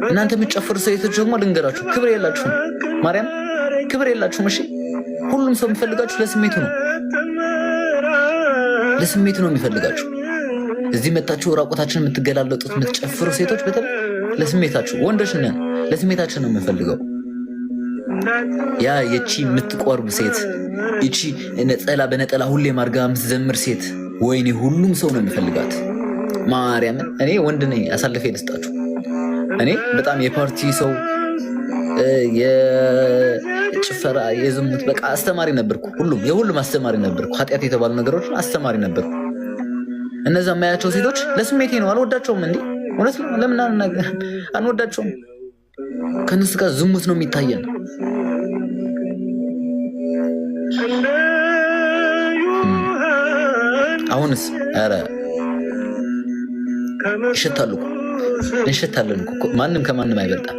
እናንተ የምትጨፍሩ ሴቶች ደግሞ ልንገራችሁ፣ ክብር የላችሁም። ማርያም ክብር የላችሁም። እሺ ሁሉም ሰው የሚፈልጋችሁ ለስሜቱ ነው፣ ለስሜቱ ነው የሚፈልጋችሁ። እዚህ መታችሁ ራቆታችን የምትገላለጡት የምትጨፍሩ ሴቶች በተለይ ለስሜታችሁ፣ ወንዶች ነን ለስሜታችን ነው የምንፈልገው። ያ የቺ የምትቆርብ ሴት ይቺ ነጠላ በነጠላ ሁሌ ማርጋ የምትዘምር ሴት፣ ወይኔ ሁሉም ሰው ነው የሚፈልጋት። ማርያምን እኔ ወንድ ነኝ፣ አሳልፌ ልስጣችሁ። እኔ በጣም የፓርቲ ሰው የጭፈራ የዝሙት በቃ አስተማሪ ነበርኩ። ሁሉም የሁሉም አስተማሪ ነበርኩ። ኃጢአት የተባሉ ነገሮችን አስተማሪ ነበርኩ። እነዛ የማያቸው ሴቶች ለስሜቴ ነው፣ አልወዳቸውም። እንዲህ እውነት ነው። ለምን አንወዳቸውም? ከእነሱ ጋር ዝሙት ነው የሚታየን። አሁንስ ኧረ ይሸታሉ እኮ እንሸታለን እኮ ማንም ከማንም አይበልጣም።